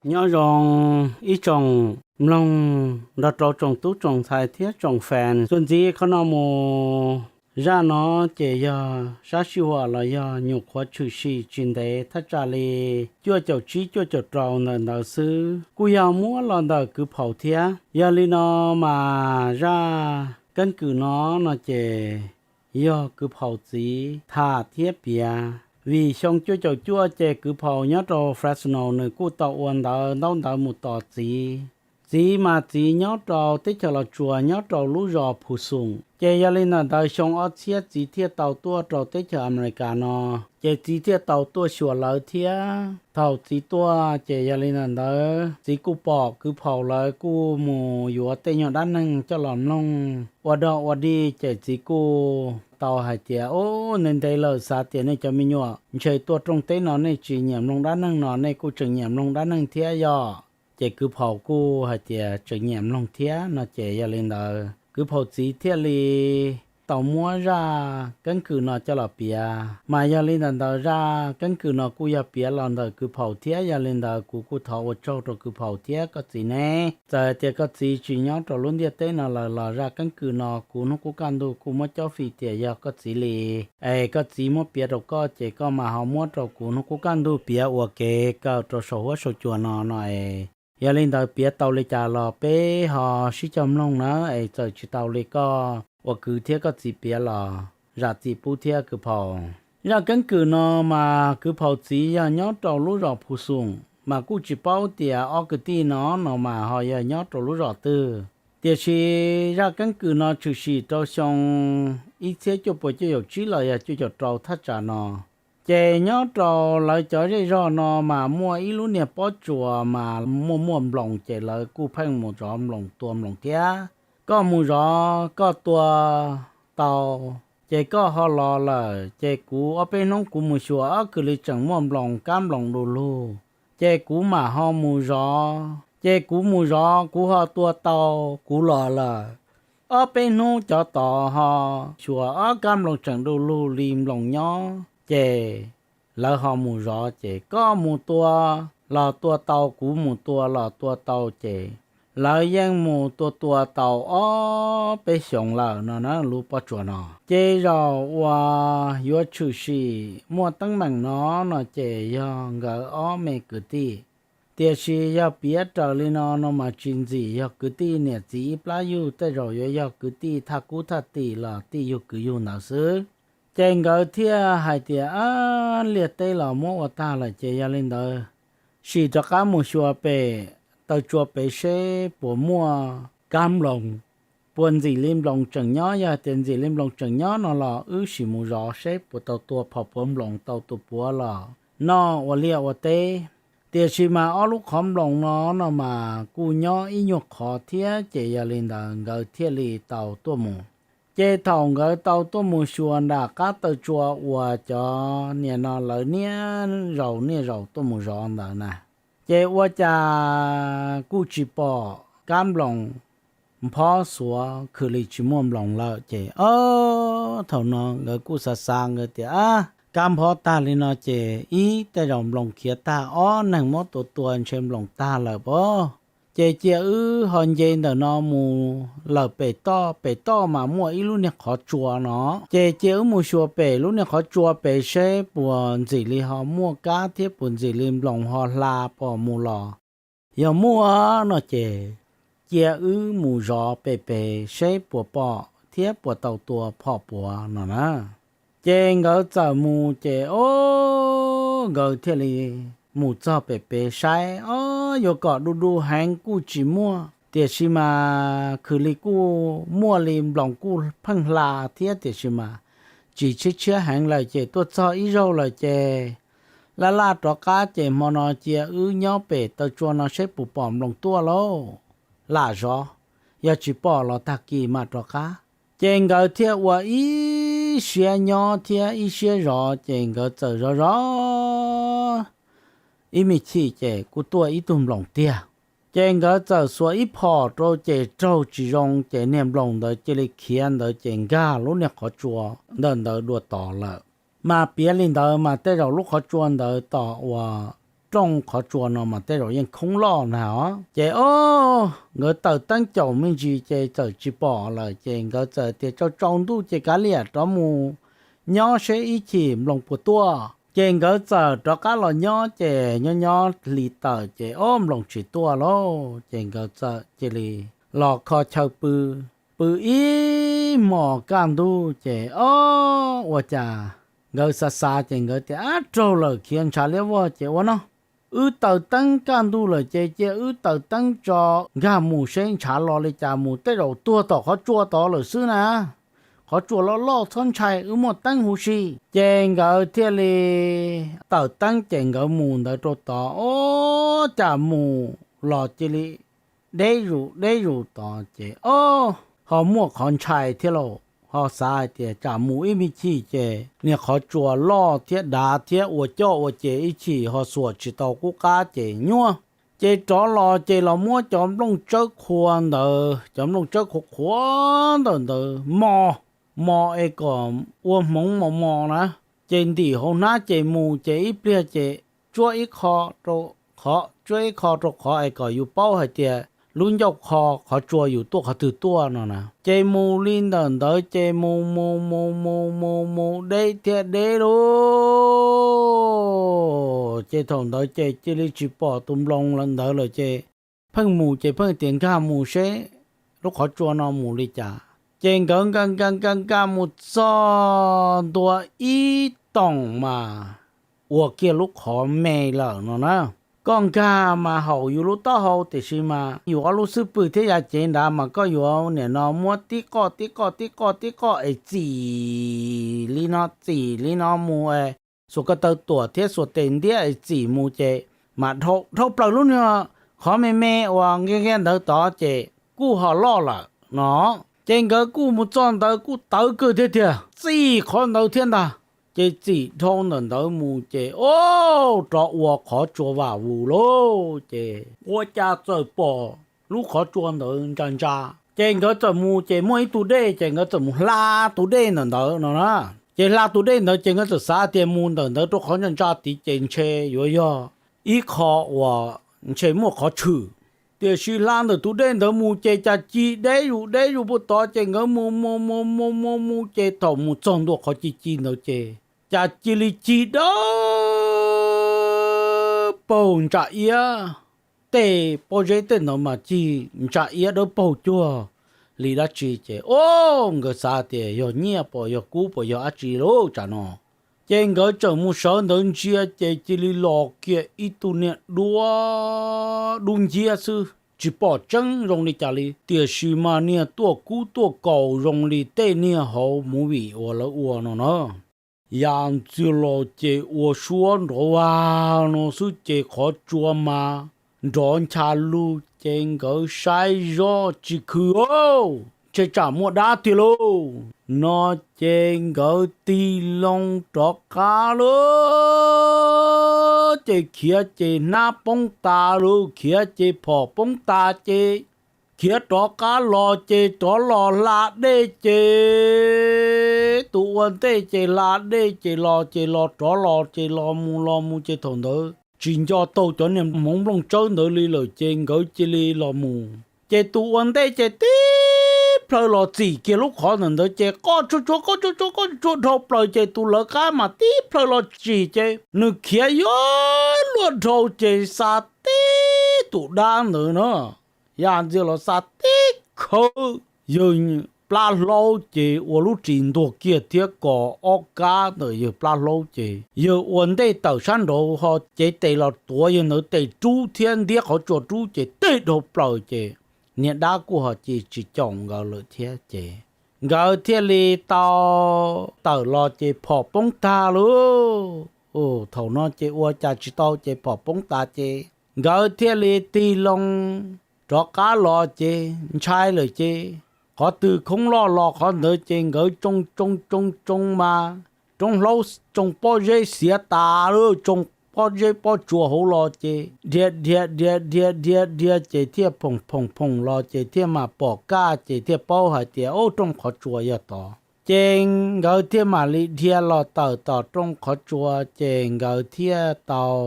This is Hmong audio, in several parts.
Nyob zoo ib tsoom mloog nrog rau tsoom tub tsoom ntxhais thiab tsoom fans. Txuas ntxiv qhov no mus, zaj no ces yog sab sij huam los yog nyuam qhuav tshwm sim tsis ntev thaj tsam li cuaj caum tsib cuaj caum rau ntawm ntawd xwb, kuj yog muab los ntawm kwv phaum thiab. Yog li no mas zaj keeb kwm no no ces yog kwv phaum txiv tham thiab piav. Vim xyoo cuaj caum cuaj ces kwv phaum nyob rau Fresno nws kuj tau ua ntawv ntaub ntawv mus tos txiv. Txiv mas txiv nyob rau teb chaws Los Tsuas nyob rau lub zos Phu Xoom. Ces yog li ntawm ntawd xyoo ob txhiab txiv thiaj tau tuaj rau teb chaws Amelikas no, ces txiv thiaj tau tuaj xyuas lawv thiab. Thaum txiv tuaj ces yog li ntawm ntawd txiv kuj pom kwv phaum lawv kuj mus yuav tej nyuag dab neeg coj los mloog ua dog ua dig, ces txiv kuj tau hais tias, Ub, ntev ntev lawm xav tias nej cov me nyuam ntshe tuaj rooj teb no nej tsis nyiam mloog dab neeg no, nej kuj tseem nyiam mloog dab neeg thiab yog? Ces kwv phaum kuj hais tias tseem nyiam mloog thiab no ces yog li ntawd kwv phaum txiv thiaj li tau muab zaj keeb kwm no coj los piav. Mas yog li ntawm ntawd zaj keeb kwm no kuj yog piav los ntawm kwv phaum thiab. Yog li ntawd kuv kuj thov ua tsaug rau kwv phaum thiab koj txiv neb. Txawm hais tias koj txiv tsis nyob rau lub ntiaj teb no lawm los zaj keeb kwm no kuv hnub qub kaj ntug kuj muab cob fim tias yog koj txiv li, es koj txiv muab piav rau koj ces koj mas ho muab rau kuv hnub qub kaj ntug piav ua kev kawm rau saum huab saum cua no no es. Yog li ntawd piav tau li cas los peb ho sib cog mloog na, es txawm tsis tau li koj ua kwv thiab koj txiv piav los zam txim pub thiab kwv phaum. Zaj keeb kwm no mas kwv phaum txiv yog nyob rau lub zos Phu Xoom, mas kuj tsis paub tias ob kwv tij no no mas ho yog nyob rau lub zos twg. Tiam sis zaj keeb kwm no tshwm sim rau xyoo ib txhiab cuaj puas cuaj caum tsib los yog cuaj caum rau thaj tsam no. Ces nyob rau lawv cov zej zog no mas muaj ib lub niag pob tsuas mas muaj muaj nploos, ces lawv kuj pheej mus zov nploos tua nploos thiab. Koj mus zov koj tua tau, ces koj ho los lawm, ces kuv ob peb hnub kuv mus xyuas ob kwv li tseem muaj nploos, kab nploos du lug, ces kuv mam ho mus zov. Ces kuv mus zov kuv ho tua tau, kuv los lawm, ob peb hnub cov tod ho xyuas ob kab nploos tseem du lug li nploos nyob, ces lawv ho mus zov, ces koj mus tua los tua tau, kuv mus tua los tua tau, ces lawv yeej mus tua tua tau ob peb xyoos lawm no na. Lub pob tsuas no ces zaum uas yuav tshwm sim muaj teeb meem no no ces yog nkawd ob me kwv tij. Tiam sis yog piav raws li no no mas tsis ntxim yog kwv tij niam txiv ib plab yug, tej zaum yuav yog kwv tij thaj kub thaj tim los tij yug kwv yug ntawd xwb. Ces nkawd thiaj hais tias, Ab, liaj teb los muab ua tag lawm ces yog li ntawd sim rov qab mus xyuas pem taw tsua pem seb puas muaj kab nploos, puas ntxim li nploos tseem nyob. Yog tias ntxim li nploos tseem nyob no los wb sim mus zov seb puas tau tua phom puav nploos tau tus puav los noj ua liaj ua teb. Tiam sis mas ob lub qhov nploos no no mas kuj nyob ib nyuag qhov thiab, ces yog li ntawd nkawd thiaj li tau tuaj mus. Ces thaum nkawd tau tuaj mus xyuas nram qab taw tsua uas cov niam no lawv niaj zaus niaj zaus tuaj mus zov ntawd na, ces ua cas kuj tsis pom kab nploos, nphob xuav khwm li tsis muaj nploos lawm. Ces ob thaum no nkawd kuj xav xav nkawd tias, Ab, kab nphob tag li no ces ib tej zaum nploos khiav tag, ob neeg muab tua tua ntshe nploos tag lawm pob. Ces cia wb ho nce ntawm no mus lawm pem toj, pem toj mas muaj ib lub niag qhov tsua no, ces cia wb mus xyuas pem lub niag qhov tsua pem seb puas ntxim li ho muaj kab thiab puas ntxim li nploos ho hla pom mus los. Yog muaj no ces cia wb mus zov pem pem seb puas pom thiab puas tau tua phom puav no na. Ces nkawd txawm mus ces ob nkawd thiaj li mus txog pem pem saib, ob, yuav kom du du heev kuj tsis muaj, tiam sis mas khwm li kuj muaj li nploos kuj pheej hla thiab, tiam sis mas tsis tshiab tshiab heev lawm ces tuaj txog ib zaug lawm ces laj laj rov qab ces hmo no cia wb nyob pem taw tsua no seb puas pom nploos tuaj lauj, lam zov, yog tsis pom los tag kis mam rov qab. Ces nkawd thiaj ua ib siab nyob thiab ib siab zov, ces nkawd txawm zov zov ib me chim ces kuj tuaj ib tug nploos tiag. Ces nkawd txawm xuas ib phom rau ces raug tsis zoo ces niag nploos ntawd cia li khiav ntawd ces nkag lub niag qhov tsua ntawm ntawd dua tod lawm. Mas piav li ntawd mas tej zaum lub qhov tsua ntawd tom uas rooj qhov tsua no mas tej zaum yeej khoob loj ntag os. Ces o, nkawd taws teeb caum me ntsis ces txawm tsis pom lawm ces nkawd txawm tias tsau tsau ntuj ces kav liam rov mus nyob seb ib chim nploos puas tuaj. Ces nkawd txawm rov qab los nyob ces nyob nyob hli tawm ces o, nploos tsis tuaj lauj. Ces nkawd txawm cia li los kho chaw pw, pw ib hmos kaj ntug ces o, ua cas nkawd xav xav ces nkawd tias ab raug lawm khiav ntshav liab vog ces ua no, wb taws teeb kaj ntug lawm ces cia wb taws teeb tso nkag mus seb ntshav los li cas mus, tej zaum tuag tom qhov tsua tod lawm xwb na. Qhov tsua loj loj txhob ntshai, wb muaj teeb huv si. Ces nkawd thiaj li taws teeb ces nkawd mus ntawd rau tod, o, cas mus los cia li deb zus deb zus tod ces o, ho muaj qhov ntshai thiab lauj, ho xav hais tias tsam mus ib me chim ces niag qhov tsua loj thiab dav thiab ua coj ua ces ib chim ho xuas tsis tau qub qab ces nyuaj. Ces rov los ces los muab cov nplooj tsawb qhua ntawd, cov nplooj tsawb qhua qhuav ntawm ntawd mos, mos es kom ua hmoov mos mos na. Ces ntim hauv hnab ces mus ces ib pliag ces tsuab ib qho rau qhov, tsuab ib qho rau qhov es kom yus paub hais tias lub ncauj qho qhov tsua yus tuaj qhov twg tuaj no na. Ces mus li ntawm ntawd ces mus mus mus mus mus mus deb thiab deb lauj. Ces thaum ntawd ces cia li tsis pom tus nploos ntawd lawm ces pheej mus ces pheej tias nkag mus seb lub qhov tsua no mus li cas. Ces nkawd nkag nkag nkag nkag mus txog ntua ib toom mas ua kiag lub qhov me lawm no na. Koj nkag mas haum yus lub taub hau tiam sis mas yus ob lub xub pwg thiab yav cev nrad mas koj yuav nim no muab tib qoj tib qoj tib qoj tib qoj es txim li no txim li no mus es xuas ko taw tuam thiab xuas tes ntiab es txim mus ces mas dhau plaws lub niag qhov me me uas nqia nqia ntawd tod ces kuj ho loj lawm no. Ces nkawd kuj mus txog ntawd kuj tawv kawg thiab tiag, txim qhov ntawd thiab ntag. Ces txim dhau ntawm ntawd mus ces o, rov ua qhov tsua vam vus lauj. Ces ua cas txawm pom lub qhov tsua ntawd ntsa ntsa. Ces nkawd txawm mus ces muaj ib tug dej ces nkawd txawm mus hla tus dej ntawm ntawd no na. Ces hla tus dej ntawd ces nkawd txawm xav tias mus ntawm ntawd rau qhov ntsa ntsa tid ces ntshe yuav yog ib qho uas ntshe muaj qhov tshwm. Tiam sis hla ntawm tus dej ntawd mus ces cas ci deb zus deb zus puag tod ces nkawd mus mus mus mus mus mus ces thaum mus txog ntua qhov ci ci ntawd ces cas cia li ci dawb paug ntsa iab. Tej pob zeb tej ntawd mas ci ntsa iab dawb paug cuag li dab tsi ces o, nkawd xav tias yog nyiaj pom yog kub pom yog dab tsi lauj tsam no. Ces nkawd tseem mus sawv ntawd ntsia ces cia li los kiag ib tug niag duab dub nciab xwb tsis pom tseeb zoo li cas li, tiam sis mas niag tuaj kub tuaj kaus zoo li tej niag hauv movie uas lawv ua no na. Yam ntxwg los ces ua suab nrov vag no xwb ces qhov tsua mas nrov ncha lug ces nkawd saib zoj tsis khw, ntshe tsam muaj dab tiag lauj no. Ces nkawd tig loo rov qab lauj, ces khiav ces hnab poob tas lauj, khiav ces phom poob tas ces khiav rov qab los ces rov los hla dej ces tus ua ntej ces hla dej ces los ces los rov los ces los mus los mus ces thaum ntawd tsis nco tau cov niag hmoov nplooj tsawb ntawd li lawm ces nkawd cia li los mus. Ces tus ua ntej ces tib plhaw los txim kiag lub qhov ntawm ntawd ces qoj tsuag tsuag qoj tsuag tsuag qoj tsuag tsuag dhau plaws ces tus lawv qab mas tib plhaw los tsim ces nws khiav yuav luaj dhau ces xa tib tus dab ntawd na. Yam ntxwg los xa tib khawb yawg plab hlaub ces ua lub ris ntuag kiag thiab kos ob kab ntawm yawg plab hlaub ces yawg ua ntej tawm sab nraud ho cev tes los tuav yawg ntawd tes rub thiab ntiab qhov tsua rub ces teg dhau plaws ces niag dab kuj ho cia tsis caum nkawd lawm thiab ces nkawd thiaj li tau tawm los ces phom poob tag lauj. Thaum no ces ua cas tsis tau ces phom poob tas ces nkawd thiaj li tig loo rov qab los ces ntshai lawm ces qhov twg khoob loj los qhov ntawd ces nkawd tsoo tsoo tsoo tsoo mas roob hlaub tsoo pob zeb xiav tas lauj, tsoo pob zeb pob tsuas hauv los ces dhia dhia dhia dhia dhia dhia ces thiaj phoom phoom phoom los ces thiaj mam pom kaj ces thiaj paub hais tias ub rooj qhov tsua yog tod. Ces nkawd thiaj mam li dhia los tawm tom rooj qhov tsua ces nkawd thiaj tau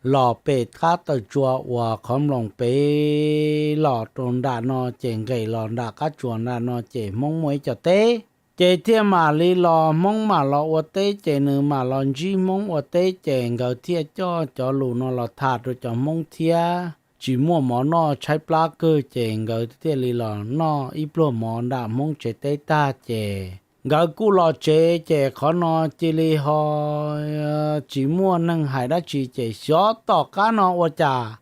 los pem qab taw tsua uas qhov mloos pem los rau nram no ces nqes los nram qab tsuas nram no ces Hmoob muaj ib co teb. Ces thiaj mam li los Hmoob mam los ua teb ces nws mam los ntsib Hmoob ua teb ces nkawd thiaj coj cov lus no los tham rau cov Hmoob thiab tsis muaj mov noj tshaib plab kawg ces nkawd thiaj li los noj ib pluag mov nram Hmoob tsev teb tag ces nkawd kuj los tsev ces qhov no cia li ho tsis muaj neeg hais dab tsi ces xyov tom qab no ua cas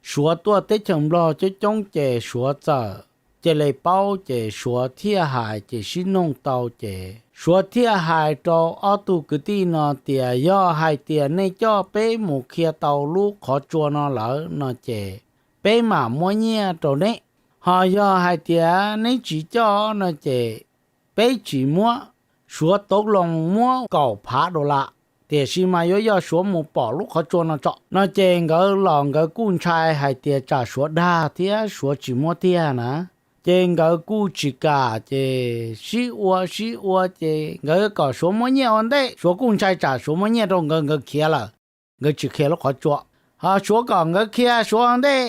Suav tuaj teb chaws Nplog coob coob ces Suav txawm cia li paub ces Suav thiaj hais ces sib noog tau ces Suav thiaj hais rau ob tug kwv tij no tias yog hais tias nej coj peb mus qhia tau lub qhov tsua no lawm no ces peb mam muab nyiaj rau neb, ho yog hais tias neb tsis coj no ces peb tsis muab. Suav tau loo muab kaum phav dollar, tiam sis mas yuav yog Suav mus pom lub qhov tsua no tso no ces nkawd los nkawd kuj ntshai hais tias tsam Suav dag thiab Suav tsis muab tiag na. Ces nkawd kuj tsis kam ces sib ua sib ua ces nkawd kom Suav muab nyiaj ua ntej, Suav kuj ntshai tsam Suav muab nyiaj rau nkawd nkawd khiav lawm, nkawd tsis qhia lub qhov tsua. Ho Suav kom nkawd qhia Suav ua ntej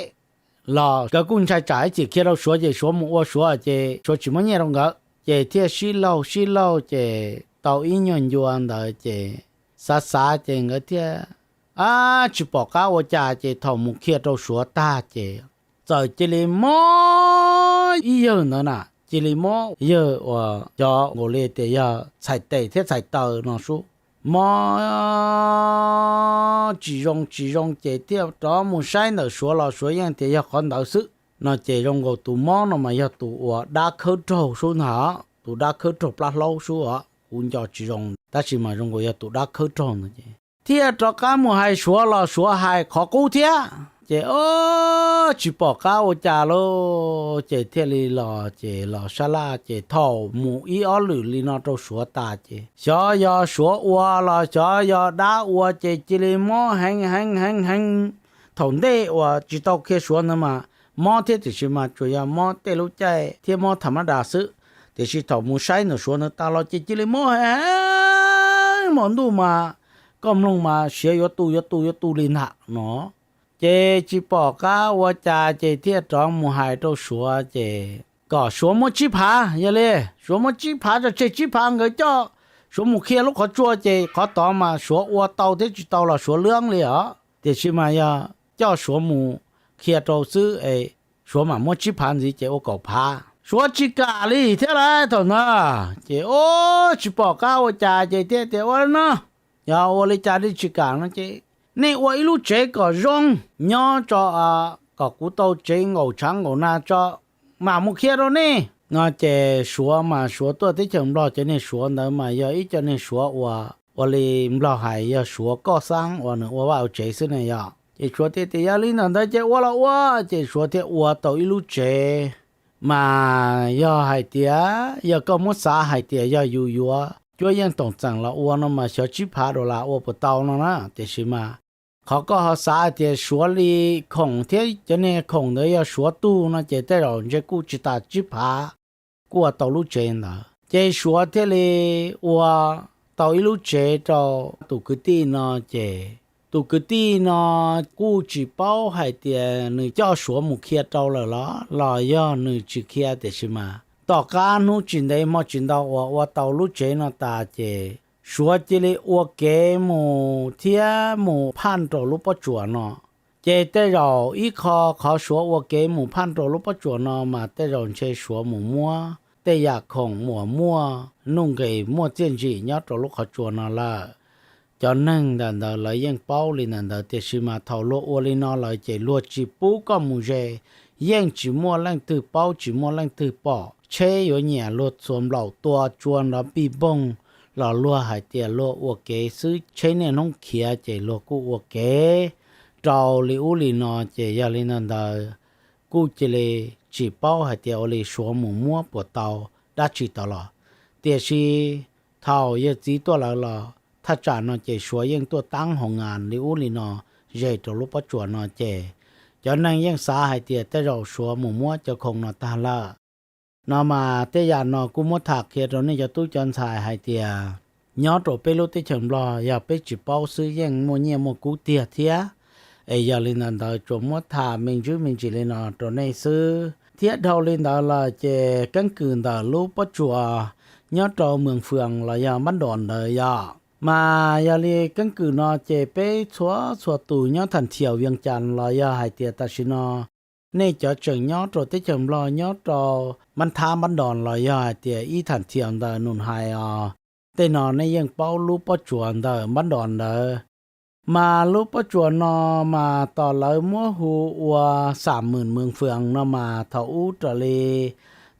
los nkawd kuj ntshai tsam ib chim qhia rau Suav ces Suav mus ua Suav ces Suav tsis muab nyiaj rau nkawd ces thiaj sib laug sib laug ces tau ib nyuag ncua ntawd ces xav xav ces nkawd thiaj tsis pom qab ua cas ces thaum mus qhia rau Suav tag ces txawm cia li mob ib yawg ntawd na, cia li mob yawg uas cov nkaus li tias yog txhais tes thiab txhais taw no sub, mob tsis zoo tsis zoo ces thiaj rov mus saib ntawm Suav los Suav yeej tias yog qhov ntawd xwb no ces zoo nkaus tus mob no mas yog tus uas dab khawb raug sub ntag, tus dab khawb raug plab hlaub sub os, kuv nco tsis zoo tab sis mas zoo nkaus yog tus dab khawb raug ntawd ces thiaj rov qab mus hais Suav los Suav hais qhov qub thiab ces o tsis pom qab ua cas lauj ces thiaj li los ces los sab laj ces thaum mus ib ob lwm li no rau Suav tas ces xyov yog Suav ua los xyov yog dab ua ces cia li mob heev heev heev heev. Thaum ntej uas tsis tau qhia Suav ntawd mas mob thiab tiam sis mas tsuas yog mob tej lub caij thiab mob tham mab das xwb, tiam sis thaum mus saib ntawm Suav ntawd tas los ces cia li mob heev, hmo ntuj mas koj mloog mas siav yuav tu yuav tu yuav tu li ntag no. Ces tsis pom qab ua cas ces thiaj rov mus hais rau Suav ces kom Suav muab tsib phav, yog li Suav muab tsib phav tso tseg tsib phav nkawd coj Suav mus qhia lub qhov tsua ces qhov tod mas Suav ua tau thiab tsis tau los Suav lwb li os, tiam sis mas yog coj Suav mus qhia rau xwb es Suav mam muab tsib phav ntxiv ces ua kaum phav. Suav tsis kam li thiab lauj thaum ntawd ces o tsis pom qab ua cas ces thiaj tias ua no, yog ua li cas nej tsis kam no ces nej ua ib lub tsev kom zoo nyob tso, kom kuv tau tsev nkaum tshav nkaum nag tso mam mus qhia rau nej no ces Suav mas Suav tuaj teb chaws Nplog cov niag Suav ntawd mas yog ib co niag Suav uas ua li Nplog hais yog Suav koj xab uas nws ua vaj ua tsev xwb ne yog. Ces Suav thiaj tias yog li ntawd ces ua los ua, ces Suav thiaj ua tau ib lub tsev. Mas yog hais tias yog koj muab xav hais tias yog yus yuav cuab yeej toom txeem los ua no mas xyov tsib phav dollar ua puas tau no na, tiam sis mas qhov koj ho xav hais tias Suav li khoom thiab cov niag khoom ntawd yog Suav tug no ces tej zaum ntshe kuj tsis tas tsib phav kuj ua tau lub tsev ntawd. Ces Suav thiaj li ua tau ib lub tsev rau tus kwv tij no ces tus kwv tij no kuj tsis paub hais tias nws coj Suav mus qhia rau lawm los los yog nws tsis qhia, tiam sis mas tom qab hnub tsis ntev hmo tsis ntau uas ua tau lub tsev no tas ces Suav cia li ua kev mus thiab mus phaj rau lub pob tsuas no. Ces tej zaum ib qho qhov Suav ua kev mus phaj rau lub pob tsuas no mas tej zaum ntshe Suav mus muab tej yam khoom uas muaj nuj nqis muaj txiaj ntsim nyob rau lub qhov tsua no lawm. Cov neeg ntawm ntawd lawv yeej paub li ntawm ntawd, tiam sis mas thaum luag ua li no lawm ces luag tsis pub koj mus ze, yeej tsis muaj leej twg paub tsis muaj leej twg pom, tsheb yuav nyiam luag txhua nplaum tua tsua nrov pij npoog los luag hais tias luag ua kev xwb, tsheb niaj hnub khiav ces luag kuj ua kev rau li ub li no. Ces yog li no ntawd kuj cia li tsis paub hais tias ua li Suav mus muab puas tau dab tsi tau los. Tiam sis thaum yawg txiv tuaj lawv los thaj tsam no ces Suav yeej tuaj taab hoo ngas li ub li no ze rau lub pob tsuas no ces cov neeg yeej xav hais tias tej zaum Suav mus muab cov khoom no tag lawm. No mas tej yam no kuj muab tham qhia rau nej cov tub cov ntxhais hais tias nyob rau peb lub teb chaws Nplog yog peb tsis paub xwb yeej muaj nyiaj muaj kub tiag thiab. Es yog li ntawd ntawd tsuas muab tham me ntsis me ntsis li no rau nej xwb. Thiab dhau li ntawd los ces keeb kwm ntawm lub pob tsuas nyob rau Mws Fwm los yog Npab Dos ntawd yog, mas yog li keeb kwm no ces peb txhua txhua tus nyob thaj thiaum Vias Cas los yog hais tias tam sim no nej cov tseem nyob rau teb chaws Nplog nyob rau Npab Thab Npab Dos los yog hais tias ib thaj thiaum ntawm Nus Hais os, tej no nej yeej paub lub pob tsuas ntawm Npab Dos ntawd. Mas lub pob tsuas no mas tos lawv muab hu ua Xam Mws Mws Fwm no mas thaum ub raws li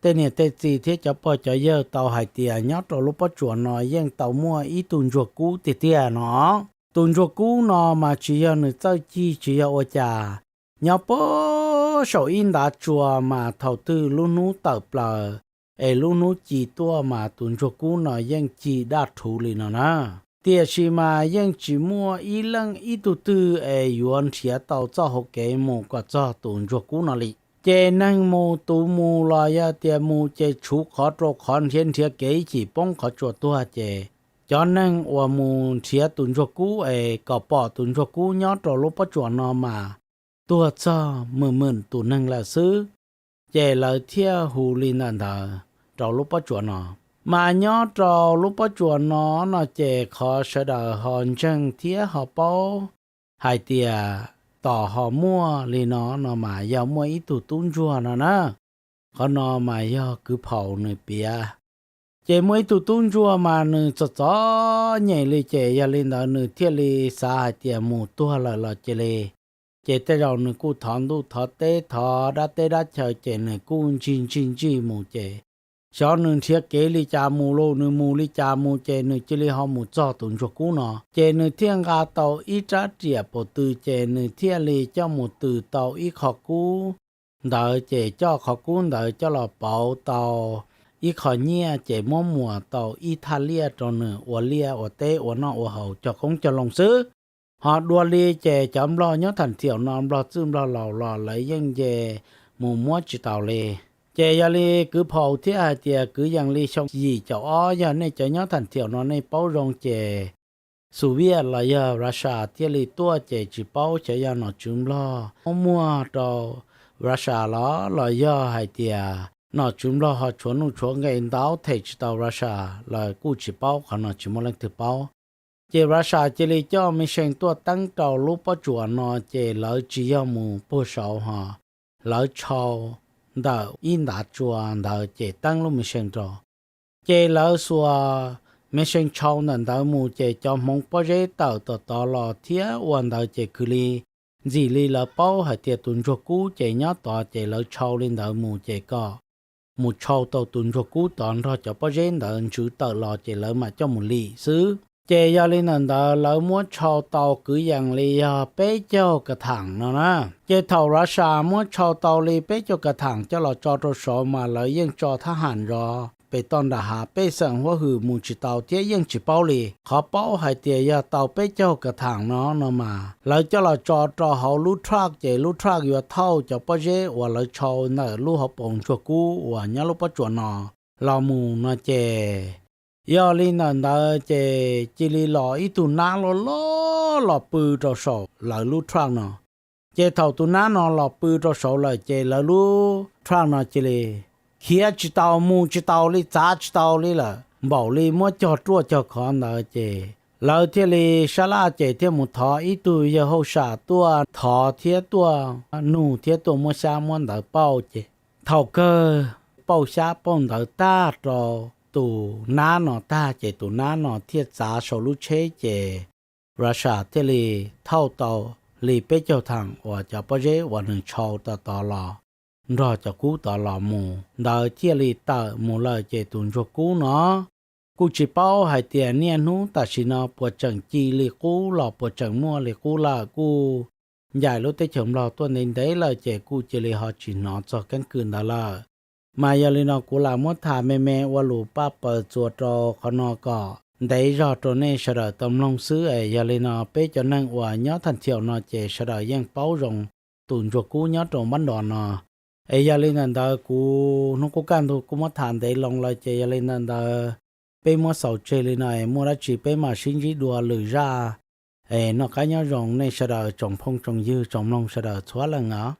tej niam tej txiv thiab cov pog cov yawg tau hais tias nyob rau lub pob tsuas no yeej tau muaj ib tug ntsuag kub tiag tiag no. Tus ntsuag kub no mas tsis yog nws txawj cig tsis yog ua cas, nyob puag saum ib ntav tsua mas thaum twg lub hnub tawm plaws es lub hnub ci tuaj mas tus ntsuag kub no yeej ci daj rhuv li no na. Tiam sis mas yeej tsis muaj ib leej ib tug twg es yuav nrhiav tau txoj hauv kev mus kom txog tus ntsuag kub no li. Ces neeg mus tus mus los yog tias mus ces tshuv qhov rau qhov nrhiav nrhiav kev ib chim poob qhov tsua tuag ces cov neeg uas mus nrhiav tus ntsuag kub es kom pom tus ntsuag kub nyob rau lub pob tsuas no mas tuag txog mws mws tus neeg lawm xwb. Ces lawv thiaj hu li ntawm ntawd rau lub pob tsuas no. Mas nyob rau lub pob tsuas no no ces qhov sawv daws ho ntseeg thiab ho paub hais tias tos ho muaj li no no mas yog muaj ib tug tub ntsuag no na. Qhov no mas yog kwv phaum nws piav. Ces muaj ib tug tub ntsuag mas nws txom txom nyem li ces yog li ntawd nws thiaj li xav hais tias mus tuag lawm los cia li. Ces tej zaum nws kuj thov ntuj thov teb thov dab teb dab chaw ces nws kuj ntsig ntsig ntsig mus ces xyov nws nrhiav kev li cas mus los nws mus li cas mus ces nws cia li ho mus txog tus ntsuag kub no. Ces nws thiaj nqa tau ib rab riam paus tw ces nws thiaj li coj mus tw tau ib qho kub ntawd ces coj qhov kub ntawd coj los pauv tau ib qho nyiaj ces muab muas tau ib thaj liaj rau nws ua liaj ua teb ua noj ua haus cog qoob cog loo xwb. Ho dua li ces cov nplog nyob thaj thiaum no nplog txwj nplog laus los lawv yeej nce mus muab tsis taus li. Ces yog li kwv phaum thiaj hais tias kwv yees li xyoo yim caum ob yog nej cov nyob thaj thiaum no nej paub zoo ces Xus Viaj los yog Russia thiaj li tuaj ces tsis paub xyov yog nom tswv nplog muab muag rau Russia los los yog hais tias nom tswv nplog ho tshuav nuj tshuav nqe ntaub them tsis tau Russia los kuj tsis paub, qhov no tsis muaj leej twg paub. Ces Russia cia li coj mexees tuaj teeb rau lub pob tsuas no ces lawv tsis yog mus puag saud ho, lawv tshau ntawm ib ntav tsua ntawd ces teeb lub mexees rau. Ces lawv xuas mexees tshau ntawm ntawd mus ces cov hmoov pob zeb tawm tom tod los thiab ua ntawd ces khwv li ntxim li lawv paub hais tias tus ntsuag kub ces nyob tod ces lawv tshau li ntawd mus ces kom mus tshau tau tus ntsuag kub tod nrog cov pob zeb ntawd ntswv tawm los ces lawv mam coj mus lim xwb. Ces yog li ntawm ntawd lawv muab tshau tau kwv yees li yog peb caug ka tham no na. Ces thaum Russia muab tshau tau li peb caug ka tham coj los tso rau saud mas lawv yeej tso thab ham zov pem toj nram hav pej xeem huab hwm mus tsis tau thiab yeej tsis paub li. Qhov paub hais tias yog tau peb caug ka tham no no mas lawv coj los tso rau hauv lub truck ces lub truck yuav thauj cov pob zeb uas lawv tshau ntawm lub hauv paus ntsuag kub uas nyob lub pob tsuas no los mus no ces yog li ntawm ntawd ces cia li los ib tug nab loj loj los pw rau saum lawv lub truck no. Ces thaum tus nab no los pw rau saud lawm ces lawv lub truck no cia li khiav tsis tau mus tsis tau li txav tsis tau li lawm, npaum li muab cog ruaj cog khov ntawd ces lawv thiaj li sab laj ces thiaj mus thov ib tug yawg hauj sam tuaj thov thiab tuaj nug thiab tuaj muab xyab muab ntawv pauj ces thaum kawg pauj xyab pauj ntawv tag rau tus nab no tag ces tus nab no thiaj txav saum lub tsheb ces Russia thiaj li thauj tau li peb caug tham uas cov pob zeb uas nws tshau tod tod los nrog cov kub tod los mus ntawd thiaj li tawm mus lawm ces tus ntsuag kub no kuj tsis paub hais tias niaj hnub tam sim no puas tseem ci li qub los puas tseem muaj li qub lawm, kuj ncaim lub teb chaws Nplog tuaj ntev ntev lawm ces kuj cia li ho tsis hnov txog keeb kwm ntawd lawm. Mas yog li no kuv lam muab tham me me ua lus paj paws txuas rau qhov no kom ntev zog rau nej sawv daws tau mloog xwb es yog li no peb cov neeg uas nyob thaj thiaum no ces sawv daws yeej paub zoo tus ntsuag kub nyob rau Npab Dos no. Es yog li ntawm ntawd kuv hnub qub kaj ntug kuj muab tham ntev loo lawm ces yog li ntawm ntawd peb muab xaus tseg li no es muaj dab tsi peb mam sib ntsib dua lwm zaj Noj qab nyob zoo nej sawv daws tsoom phooj tsoom ywg tsoom mloog sawv daws txhua leej os.